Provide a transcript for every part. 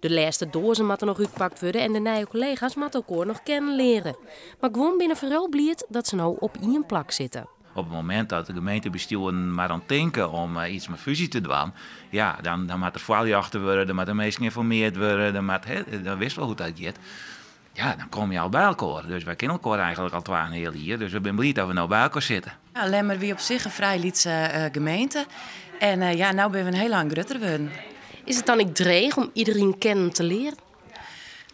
De lêste doazen moatte noch útpakt wurde en de nije kollega's moatte elkoar noch kennen leare. Mar guon binne foaral bliid dat se no op ien plak sitte. Op it momint dat de gemeentebestjoeren mar oan tinke om iets mei fúzje te dwaan, ja, dan moat der foarljochte wurde, dan moatte minsken ynformeard wurde, dan moat, hè, dan witst wol hoe't dat giet. Ja, dan komme je al by elkoar. Dus wy kenne elkoar eigentlik al twaenheal jier, dus we binne bliid dat we no by elkoar sitte. Ja, Lemmer wie op sich in frij lytse gemeente en ja, no binne we in hiel ein grutter wurden. Is it dan ek dreech om iderien kennen te learen?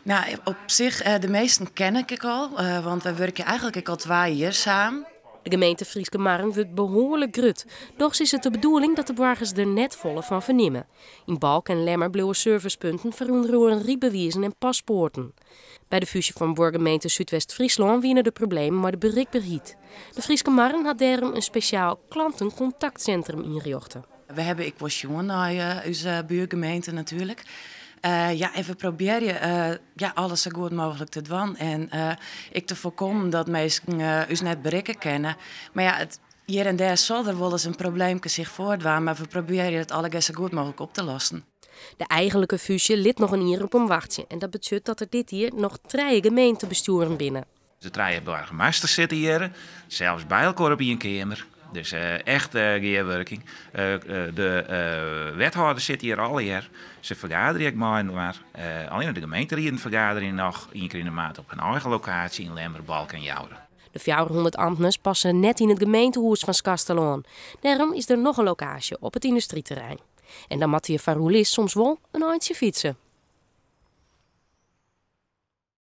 Nou, op sich, de measten ken ik ek al, want wy wurkje eigentlik ek al twa jier samen. De gemeente Fryske Marren wurdt behoarlik grut. Dochs is it de bedoeling dat de boargers der net folle fan fernimme. Yn Balk en Lemmer bliuwe servicepunten foar ûnder oaren rydbewizen en paspoarten. By de fúzje fan buorgemeente Súdwest-Fryslân wiene der problemen mei de berikberheid. De Fryske Marren hat dêrom in spesjaal klantenkontaktsintrum ynrjochte. We hawwe ek wol sjoen nei ús buorgemeente natuerlik. Ja, en we probearje ja, alles sa goed mooglik te dwaan en ek te foarkommen dat minsken ús net berikke kinne. Mar ja, it, hjir en dêr sil der wolris in probleemke sich foardwaan, mar we probearje it allegear sa goed mooglik op te lossen. De eigentlike fúzje lit noch in jier op him wachtsje en dat betsjut dat der dit jier noch trije gemeentebestjoeren binne. De trije boargemasters sitte hjir, sels by elkoar op ien keamer. Dus echt gearwurking. De wethâlders sitte hjir allegear. Se fergaderje ek mei-inoar. Allinne de gemeenterieden fergaderje noch ien kear yn de maand op hun eigen lokaasje yn Lemmer, Balk en Joure. De 400 amtners passe net yn it gemeentehûs fan Skarsterlân. Dêrom is der noch in lokaasje op it yndustryterrein. En dan moatte je foar oerlis soms wol in eintsje fytse.